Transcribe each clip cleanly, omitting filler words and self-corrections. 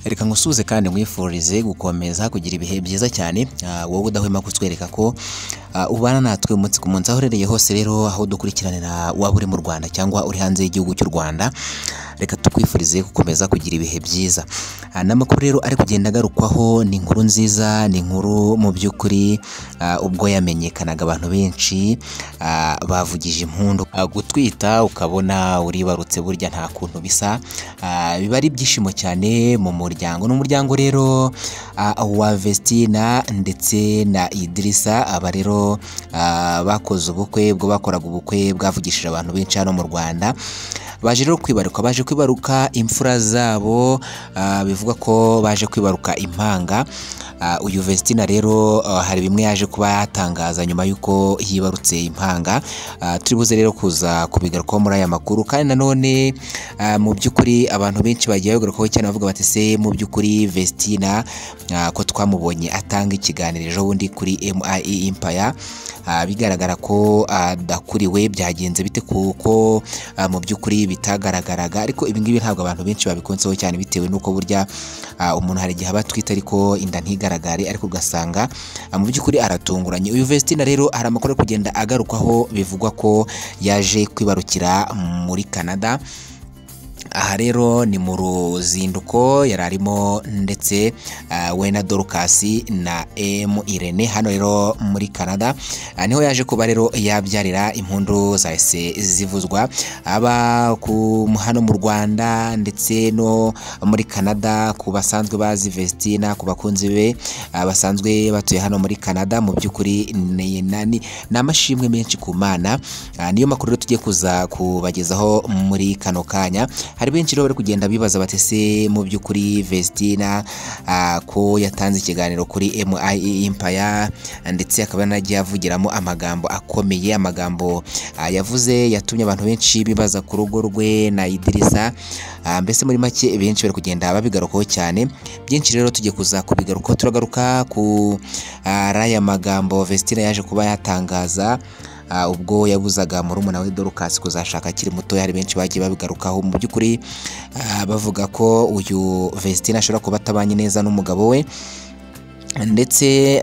Reka ngusuhuze kandi nkwifurize gukomeza kugira ibihe byiza cyane, wowe udahwema kutwereka ko ubana natwe umunsi ku munsi, aho uherereye hose rero, aho dukurikiranira, waba uri mu Rwanda cyangwa uri hanze y'igihugu cy'u Rwanda, reka tukwifurize gukomeza kugira ibihe byiza. N'amakuru rero ari kugenda agarukwaho ni inkuru nziza, ni inkuru mu by'ukuri ubwo yamenyekanaga abantu benshi bavugije impundu. Gutwita ukabona uribarutse burya nta kuntu bisa, biba ari ibyishimo cyane mu muryango. Ni umuryango rero wa Vestina ndetse na Idirisa, aba rero bakoze ubukwe, ubwo bakoraga ubukwe bwavugishije abantu benshi hano mu Rwanda. Baje rero kwibaruka, baje kwibaruka imfura zabo, bivugwa ko baje kwibaruka impanga. Uyu Vestina rero hari bimwe yaje kuba yatangaza nyuma y'uko yibarutse impanga. Turi buze rero kuza kubigarukaho muri aya makuru, kandi nanone mu by'ukuri abantu benshi bagiye babigarukaho cyane, bavuga bati se mu by'ukuri Vestina ko twamubonye atanga ikiganiro ejo bundi kuri MIE Empire, bigaragara ko adakuriwe, byagenze bite? Kuko mu by'ukuri bitagaragaraga. Ariko ibi ngibi ntabwo abantu benshi babikunzeho cyane, bitewe n'uko burya umuntu hari igihe aba atwite ariko inda ntigaragare, ariko ugasanga mu by'ukuri aratunguranye. Uyu Vestina rero hari amakuru ari kugenda agarukwaho, bivugwa ko yaje kwibarukira muri Canada. Aha rero ni mu ruzinduko yari arimo ndetse we na Dorcas na M Irene hano rero muri Canada, niho yaje kuba rero yabyarira. Impundu zahise zivuzwa aba hano mu Rwanda ndetse no muri Canada, ku basanzwe bazi Vestina, ku bakunzi be basanzwe batuye hano muri Canada. Mu by'ukuri ni amashimwe menshi ku Mana. Niyo makuru rero tugiye kuza kubagezaho muri kano kanya. Hari benshi rero bari kugenda bibaza bati se mu by'ukuri Vestina ko yatanze ikiganiro kuri MIE Empire, ndetse akaba yanagiye avugiramo amagambo akomeye, amagambo yavuze yatumye abantu benshi bibaza ku rugo rwe na Idirisa. Mbese muri make benshi bari kugenda babigarukaho cyane. Byinshi rero tugiye kuza kubigarukaho, turagaruka ku aya magambo Vestina yaje kuba yatangaza ubwo yabuzaga murumuna we Dorcas kuzashaka akiri muto. Hari benshi bagiye babigarukaho mu by'ukuri, bavuga ko uyu Vestina ashobora kuba atabanye neza n'umugabo we, ndetse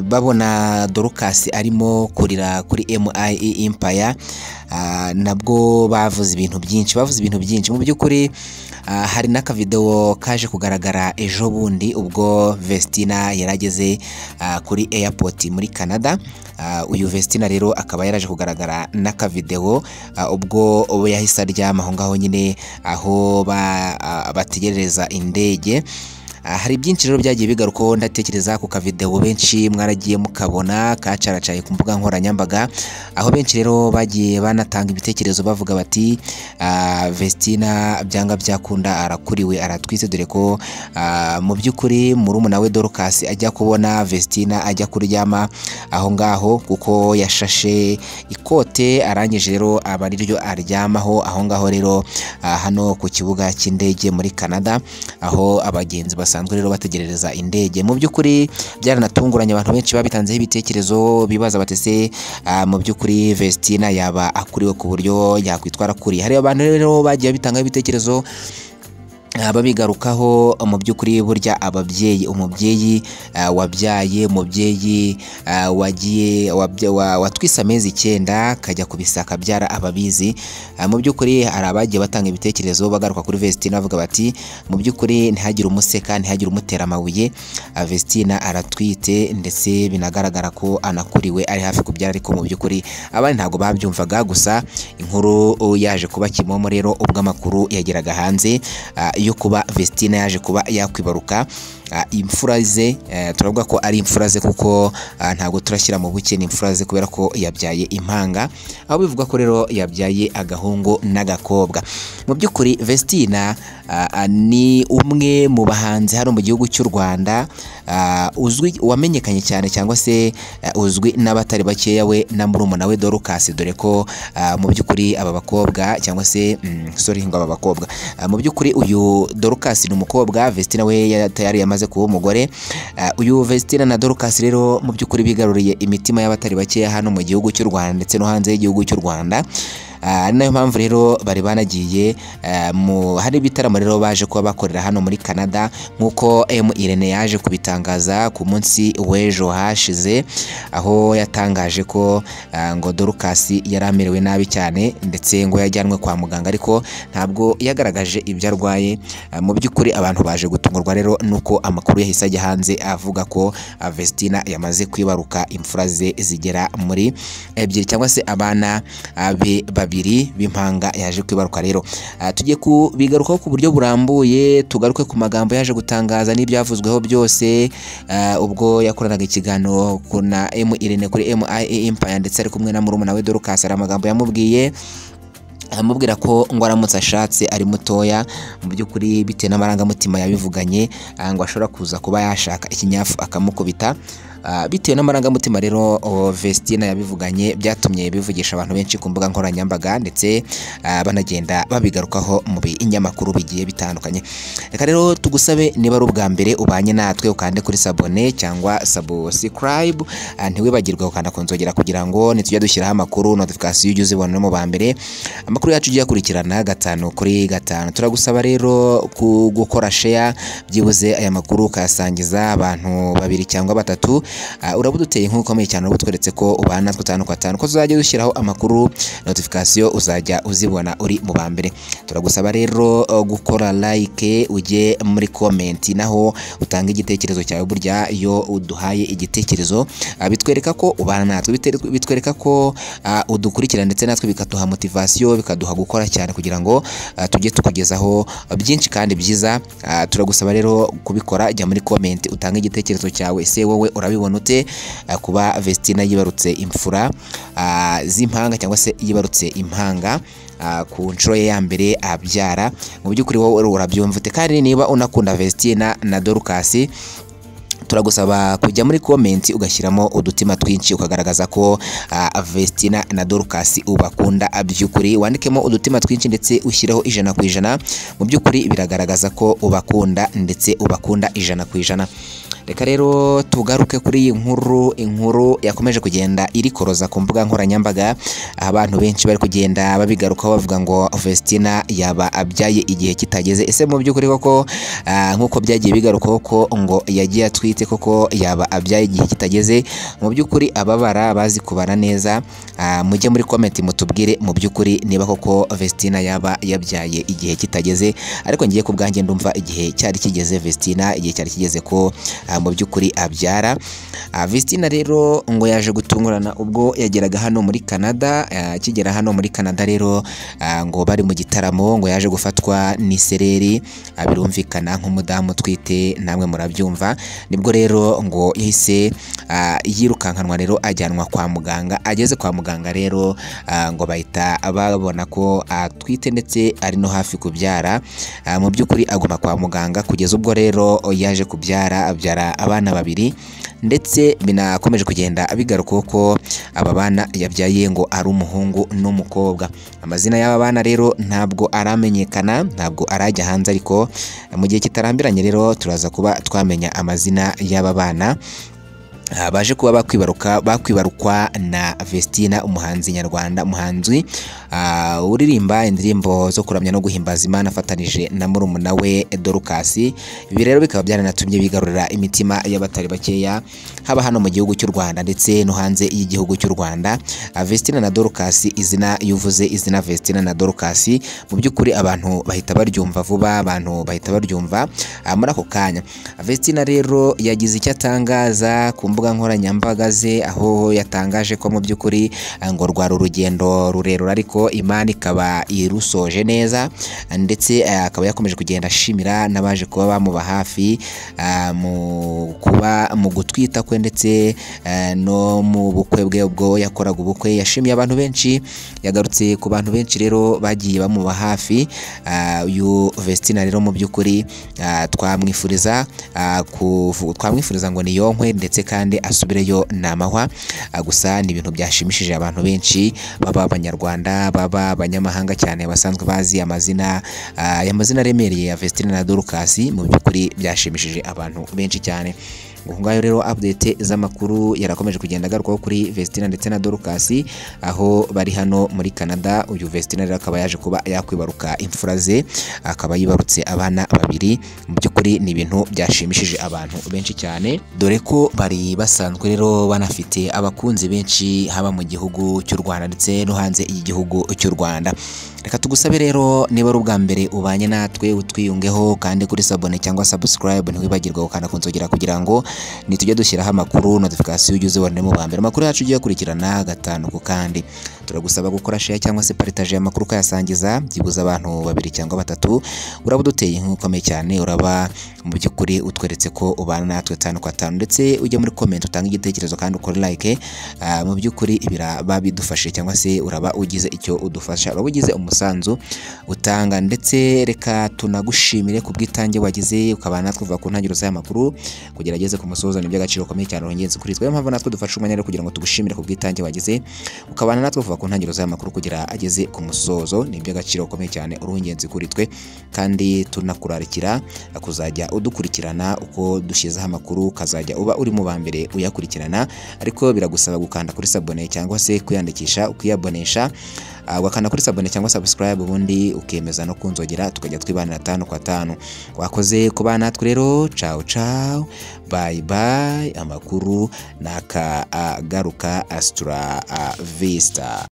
babona Dorcas arimo kurira kuri MIE Empire, nabwo bavuze ibintu byinshi, bavuze ibintu byinshi mu by'ukuri. Hari n'akavideo kaje kugaragara ejo bundi ubwo Vestina yarageze kuri airport muri Canada. Uyu Vestina rero akaba yaraje kugaragara n'akavideo ubwo yahise aryama aho ngaho nyine aho bategerereza indege. Hari byinshi rero byagiye bigarukaho, ndatekereza ku kavideo benshi mwaragiye mukabona kacaracaye ku mbuga nkoranyambaga, aho benshi rero bagiye banatanga ibitekerezo bavuga bati Vestina byanga byakunda arakuriwe, aratwite, dore ko mu by'ukuri murumuna we Dorcas ajya kubona Vestina ajya kuryama aho ngaho, kuko yashashe ikote arangije rero aba ariryo aryamaho aho ngaho rero hano ku kibuga cy'indege muri Canada, aho abagenzi basanzwe rero bategerereza indege. Mu by'ukuri byaranatunguranye, abantu benshi babitanzeho ibitekerezo bibaza bati se mu by'ukuri Vestina yaba akuriwe ku buryo yakwitwara akuriye. Hari abantu rero bagiye bitangaho ibitekerezo babigarukaho. Mu by'ukuri burya ababyeyi, umubyeyi wabyaye, umubyeyi wagiye watwise amezi 9 akajya kubisaka abyara, ababizi. Mu by'ukuri hari abagiye batanga ibitekerezo bagaruka kuri Vestina bavuga bati mu by'ukuri ntihagire umuseka, ntihagire umutera amabuye, Vestina aratwite ndetse binagaragara ko anakuriwe, ari hafi kubyara. Ariko mu by'ukuri abandi ntabwo babyumvaga. Gusa inkuru yaje kuba kimomo rero ubwo amakuru yageraga hanze yo kuba Vestina yaje kuba yakwibaruka imfura ze. Turavuga ko ari imfura ze kuko ntabwo turashyira mu buke, ni imfura ze kubera ko yabyaye impanga, aho bivuga ko rero yabyaye agahungu n'agakobwa. Mu by'ukuri Vestina ni umwe mu bahanzi hano mu gihugu cy'u Rwanda uzwi, wamenyekanye cyane cyangwa se uzwi n'abatari bakeya, we na murumuna we Dorcas, dore ko mu by'ukuri aba bakobwa cyangwa se sorry ngo aba bakobwa, mu by'ukuri uyu Dorcas ni umukobwa, Vestina we yari yamaze kuba umugore. Uyu Vestina na Dorcas rero mu by'ukuri bigaruriye imitima y'abatari bakeya hano mu gihugu cy'u Rwanda ndetse no hanze y'igihugu cy'u Rwanda. Ari nayo mpamvu rero bari banagiye mu hari ibitaramo rero baje kuba bakorera hano muri Canada, nk'uko M Irene yaje kubitangaza ku munsi w'ejo hashize, aho yatangaje ko ngo Dorcas yari amerewe nabi cyane ndetse ngo yajyanwe kwa muganga, ariko ntabwo yagaragaje ibyo arwaye. Mu by'ukuri abantu baje gutungurwa rero nuko amakuru yahise ajya hanze avuga ko Vestina yamaze kwibaruka imfura ze zigera muri ebyiri, cyangwa se abana be babiri b'impanga yaje kwibaruka rero. Tugiye kubigarukaho ku buryo burambuye, tugaruke ku magambo yaje gutangaza n'ibyavuzweho byose ubwo yakoranaga ikiganiro na M Irene kuri MIA Empire, ndetse ari kumwe na murumuna we Dorcas. Hari amagambo yamubwiye amubwira ko ngo aramutse ashatse ari mutoya, mu by'ukuri bitewe n'amarangamutima yabivuganye, ngo ashobora kuza kuba yashaka ikinyafu akamukubita. Bitewe n'amarangamutima rero Vestina yabivuganye, byatumye bivugisha abantu benshi ku mbuga nkoranyambaga, ndetse banagenda babigarukaho mu binyamakuru bigiye bitandukanye. Reka rero tugusabe, niba ari ubwa mbere ubanye natwe, ukande kuri sabone cyangwa subscribe, ntiwibagirwe gukanda ku nzogera kugira ngo nitujya dushyiraho amakuru notification ujye uzibona mu ba mbere. Amakuru yacu ugiye akurikirana 5 kuri 5. Turagusaba rero gukora share, byibuze aya makuru ukayasangiza abantu babiri cyangwa batatu. Urabuduteye nk'uko ukomeye cyane, urabutweretse ko ubana natwe 5 kwa 5, ko tuzajya dushyiraho amakuru notification uzajya uzibona uri mu ba mbere. Turagusaba rero gukora like, ujye muri comment naho utange igitekerezo cyawe. Burya iyo uduhaye igitekerezo bitwereka ko ubana natwe, bitwereka ko udukurikira, ndetse natwe bikaduha motivation, bikaduha gukora cyane kugira ngo tujye tukugezaho byinshi kandi byiza. Turagusaba rero kubikora, jya muri comment utange igitekerezo cyawe. Ese wowe urabibona ute kuba Vestina yibarutse imfura z'impanga, cyangwa se yibarutse impanga ku nshuro ye ya mbere abyara? Mu by'ukuri wowe urabyumva ute? Kandi niba unakunda Vestina na Dorcas, turagusaba kujya muri comment ugashyiramo udutima twinshi, ukagaragaza ko Vestina na Dorcas ubakunda by'ukuri. Wandikemo udutima twinshi ndetse ushyireho 100 ku 100. Mu by'ukuri biragaragaza ko ubakunda, ndetse ubakunda 100 ku 100. Reka rero tugaruke kuri iyi nkuru, inkuru yakomeje kugenda irikoroza ku mbuga nkoranyambaga, abantu benshi bari kugenda babigarukaho bavuga ngo Vestina yaba abyaye igihe kitageze. Ese mu by'ukuri koko nk'uko byagiye bigarukaho ko ngo yagiye atwite, koko yaba abyaye igihe kitageze? Mu by'ukuri ababara bazi kubara neza, mujye muri comment mutubwire mu by'ukuri niba koko Vestina yaba yabyaye igihe kitageze. Ariko ngiye ku bwanjye ndumva igihe cyari kigeze, Vestina igihe cyari kigeze ko mu by'ukuri abyara. Vestina rero ngo yaje gutungurana ubwo yageraga hano muri Canada. Akigera hano muri Canada rero ngo bari mu gitaramo, ngo yaje gufatwa n'isereri, birumvikana nk'umudamu utwite, namwe murabyumva. Nibwo rero ngo yahise yirukankanwa rero ajyanwa kwa muganga. Ageze kwa muganga rero ngo bahita babona ko atwite ndetse ari no hafi kubyara. Mu by'ukuri aguma kwa muganga kugeza ubwo rero yaje kubyara, abyara abana babiri, ndetse binakomeje kugenda bigaruka ko aba bana yabyaye ngo ari umuhungu n'umukobwa. Amazina y'aba bana rero ntabwo aramenyekana, ntabwo arajya hanze, ariko mu gihe kitarambiranye rero turaza kuba twamenya amazina y'aba bana baje kuba bakwibarukwa na Vestina, umuhanzi nyarwanda, umuhanzi uririmba indirimbo zo kuramya no guhimbaza Imana afatanije na murumuna we Dorcas. Ibi rero bikaba byaranatumye bigarurira imitima y'abatari bakeya, haba hano mu gihugu cy'u Rwanda ndetse no hanze y'igihugu cy'u Rwanda. Vestina na Dorcas, izina yuvuze izina Vestina na Dorcas, mu by'ukuri abantu bahita baryumva vuba, abantu bahita baryumva muri ako kanya. Vestina rero yagize icyo atangaza ku mbuga nkoranyambaga ze, aho yatangaje ko mu by'ukuri ngo rwari urugendo rurerure, ariko Imana ikaba irusoje neza, ndetse akaba yakomeje kugenda ashimira n'abaje kuba bamuba hafi mu kuba mu gutwita kwe, ndetse no mu bukwe bwe ubwo yakoraga ubukwe. Yashimiye abantu benshi, yagarutse ku bantu benshi rero bagiye bamuba hafi. Uyu Vestina rero mu by'ukuri twamwifuriza ngo niyonkwe, ndetse kandi asubireyo namahwa. Gusa ni ibintu byashimishije abantu benshi, baba abanyarwanda, baba abanyamahanga cyane basanzwe bazi amazina aya mazina aremereye ya Vestina na Dorcas. Mu by'ukuri byashimishije abantu benshi cyane. Ngo ngayo rero update z'amakuru yarakomeje kugenda agarukaho kuri Vestina ndetse na Dorcas aho bari hano muri Canada. Uyu Vestina rero akaba yaje kuba yakwibaruka imfura ze, akaba yibarutse abana babiri. Mu by'ukuri ni ibintu byashimishije abantu benshi cyane, dore ko bari basanzwe rero banafite abakunzi benshi haba mu gihugu cy'u Rwanda ndetse no hanze y'igihugu cy'u Rwanda. Reka tugusabe rero niba ari ubwa mbere ubanye natwe utwiyungeho kandi kuri sabone cyangwa subscribe, ntiwibagirwe gukanda ku nzogera kugira ngo nitujya dushyiraho amakuru notification ujye uzibona mu ba mbere. Amakuru yacu ugiye akurikirana gatanu ku kandi. Turagusaba gukora share cyangwa se partage amakuru ukayasangiza byibuze abantu babiri cyangwa batatu. Uraba uduteye inkunga ikomeye cyane, uraba mu by'ukuri utweretse ko ubana natwe 5 kwa 5, ndetse ujye muri comment utange igitekerezo kandi ukore like. Mu by'ukuri biraba bidufashe cyangwa se uraba ugize icyo udufasha, uraba ugize umusanzu utanga. Ndetse reka tunagushimire ku bwitange wagize ukabana natwe kuva ku ntangiriro z'aya makuru kugera ageze ku musozo. Ni iby'agaciro gakomeye cyane, ingenzi kuri twe. Niyo mpamvu natwe dufashe umwanya rero kugira ngo tugushimire ku bwitange wagize ukabana natwe kuva ku ntangiriro z'aya makuru kugera ageze ku musozo. Ni iby'agaciro gakomeye cyane, uri ingenzi kuri twe, kandi tunakurarikira kuzajya udukurikirana uko dushyizeho amakuru, ukazajya uba uri mu ba mbere uyakurikirana. Ariko biragusaba gukanda kuri sabone cyangwa se kwiyandikisha ukiyabonesha, ugakanda kuri sabone cyangwa subscribe, ubundi ukemeza no kunzogera, tukajya twibanira 5 kwa 5. Wakoze kubana natwe rero, ciao ciao, bye bye. Amakuru nakagaruka, astra vista.